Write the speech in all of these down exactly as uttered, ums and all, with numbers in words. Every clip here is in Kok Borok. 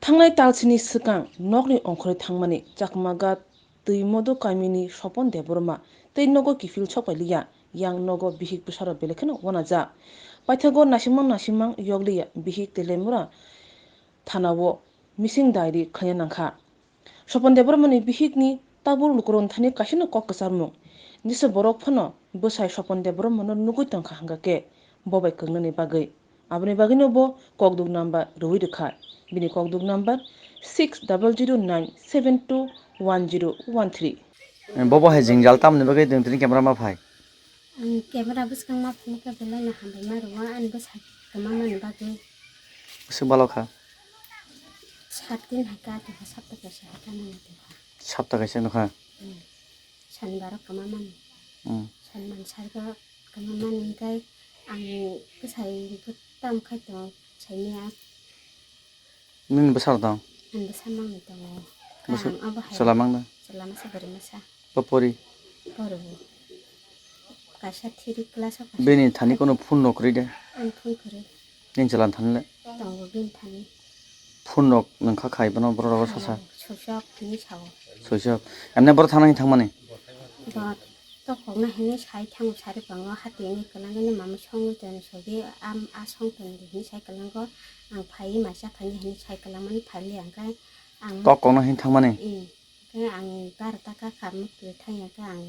Thangnai talsini swkang nokni ongkhorwi thangmani Chakmaga Twimodo kamini Sopon Debbarma tei nogo kiphil sokpailiya, yang nogo bihik bwsarok belai kheno uanajak. Paithago nasimang nasimang yokliya bihik Telemura thanao missing diary khlaina nangkha. Sopon Debbarmani bihikni tabuk lukurokni thani kaisano kok kwcharmung. Jesa borok phano bwsai Sopon Debbarmano nugwi tongkha hwnkha khe bo bai kwknani bagwi. Aboni bagwino bo kokduk number rwui rwkha. Bini kokduk number six double zero nine seven two one zero one three. Bobo hai jingjal tamni bagwi nwng tini camera ma phai? Ang camera bwskang ma phunukhe belai no hambai ma rwo, ani bwsa kwma mani bagwi. Bwswk balo kha? Sat din hai ka tongkha, sapta kaisa hai ka nang tongkha. Sapta kaisa nokha? Hmm. Sanibar o kwma mani. Hmm. Sanibar sari o kwma mani hwnkhe ang bwsai bo tam khai tongo saimanya. Nini bwsarok tong? Ang bwsa mangni tongo. Bwsa Kaham abo hai. Chwla mangna? Chwla masa bwrwi masa. Bo pori? Pori bo. Kaisa three class o kaisa. Bini thani kono phone rok kwrwi de? Ang phone kwrwi. Nini chwla thani le? Tongo bini thani. Phone rok nwng kha khai bono borok rogo sasa? Switch off hinwi sao. Switch off. Emne borok thangna hin thangmani? Bo tokokna hinwi sai thango sari bango, hatini kwlangani mama songwi toni sobi am a song toni hinwi sai kwlango, ang phaiwi maisa khaini hinwi sai kwlangmani phaili ang khe ang Tokokna hin thangmani? Ih, khe ang barota kha kha mukti thangya khe ang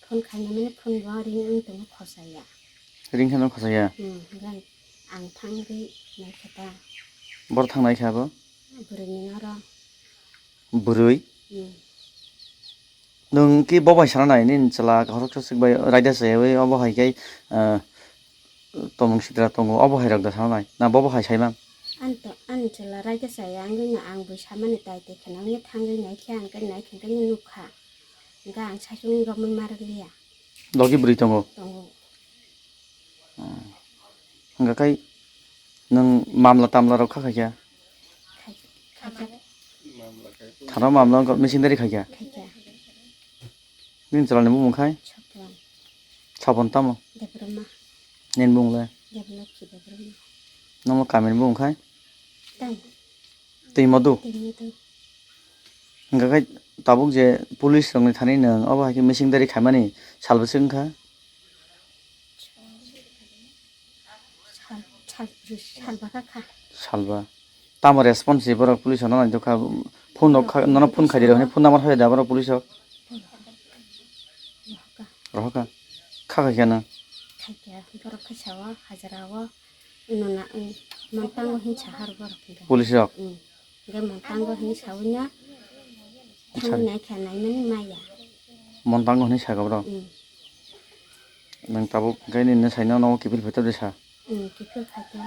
phone khainamani phone bo ring wng tongma khosaya. Ring kheno khosaya? Hmm, hwnkhe ang thangwi naikha ta. Bor thangnai kha bo? Bwrwini noro. Bwrwi? Hmm. Nwng ki bo bai sana nai, nini chwla khoroksa swk bai raida chaywi obo hai khe, ah, tomung sitra tongo, obo hai rok da sana nai? Na bobo hai saimang? Ani to, ani chwla raida chaya wngwi no ang bui samani tai tei kheno wngwi thangwi nai khe ang khe nai khe khe nukha. Hwnkhe ang saichung romwi ma rwliya. Logi bwrwi tongo? Tongo. Hmm. Hwnkha khai nwng mamla tamla rok kha khaikha? Khai-, khaikha. Thana mamla wngkha missing dari khaikha? Khaikha. Nini chwlani bumung khai? Chapon. Chapon tamo? Debbarma. Nini bumung le? Deblokhi Debbarma. Nomo kamini bumung khai? Tang. Twi modu? Twi modu. Hwnkha khai tabuk je police rokni thani nwng obo hai khe missing dari khaimani sal bwswk wngkha? Sal, sal, sal bwkha kha. Salba. Tamo response borok police no nai dokha, phone rok kha, nono phone khai di rok, phone number hoya da borok police rok? Rohokha. Rohokha. Kha khai kha na? Khai kha, borok khai sao, hajra o, nona, mm, montango hinsa har borok hinsa. Police rok? Mm. Hwnkhe montango hinwi sawi no thangwi nai kha naimani maya. Montango hinwi sago bro? Mm. Nwng tabuk hwnkhe nini saino nogo kiphil phaito de sa? Mm, kiphil phaito.